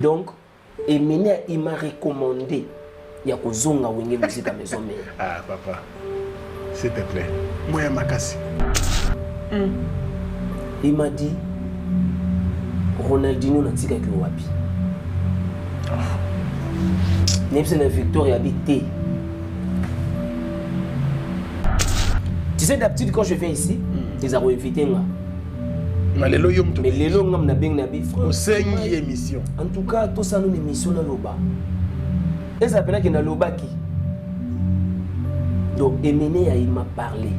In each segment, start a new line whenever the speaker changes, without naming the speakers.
Donc Emeneya il m'a recommandé ya kozonga Wenge Musica Maison Mère.
Ah papa, s'il te plaît. Moya makasi.
Il m'a dit Ronaldinho natikaki wapi? Nayebisi na Victoria abi te. Tu sais d'habitude quand je viens ici, eza ko inviter nga.
Mais lelo yo moto
Mais lelo nga nabengi na bi frère.
Osengi émission.
En tout cas, tosala nanu émission naloba. Ezala pena ke nalobaki. Donc Emeneya il m'a parlé.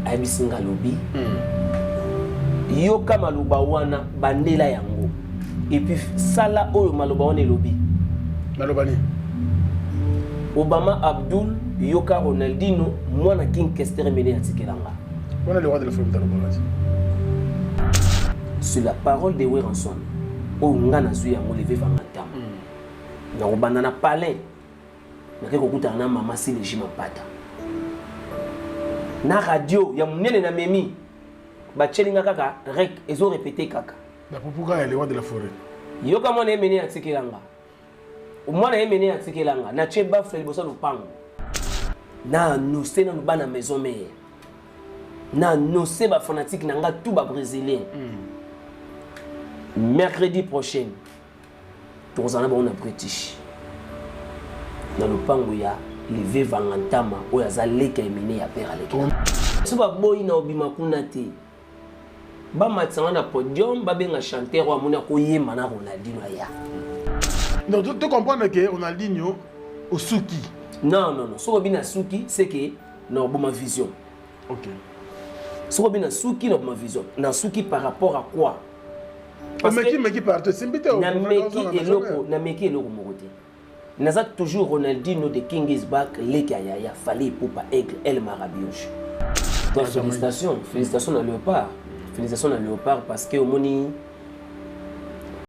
Ayebisi nga alobi. Yoka maloba wana bandela yango. Et puis sala oyo maloba wana elobi.
Maloba nini?
Obama Abdul yoka Ronaldinho mwana King Kester Emeneya atikela nga.
Wana le roi de la forêt alobaka ti.
Sur la parole de Werrason oyo nga nazwi yango leve vanga ntama. Nakobanda na palais nake kokutana na mama Sileji Mampata na radio ya monene na memi batieli nga kaka rec ezo répéter kaka.
Bapupuka ya le roi de la forêt.
Yoka mwana Emeneya atikela nga. Mwana Emeneya atikela nga natie bafle liboso ya lopango. Na annonce nanu bana maison mère. Na annonce ba fanatique na nga tout ba brésilien. Mercredi prochain tokozala na bango na British na lopango ya Leve Vangantama oyo aza leki ya Emeneya père aleki. So baboyi na obima kuna te. Bamatisa nga na podium babenga chanteur oyo amoni akoyemba na Ronaldinho aya.
Donc tu comprendre que Ronaldinho osuki.
Non non non, soki obi na suki c'est que na oboma vision.
OK.
Soki obi na suki na oboma vision. Na suki par rapport à quoi?
Parce que meki partout simbi te.
Na meki eloko, na meki eloko moko te. Naza toujours Ronaldinho the King is back, leki ya yaya Fally Ipupa Aigle El Marabiouche. Donc félicitations, félicitations na Léopard. Félicitations na Léopard parce que omoni.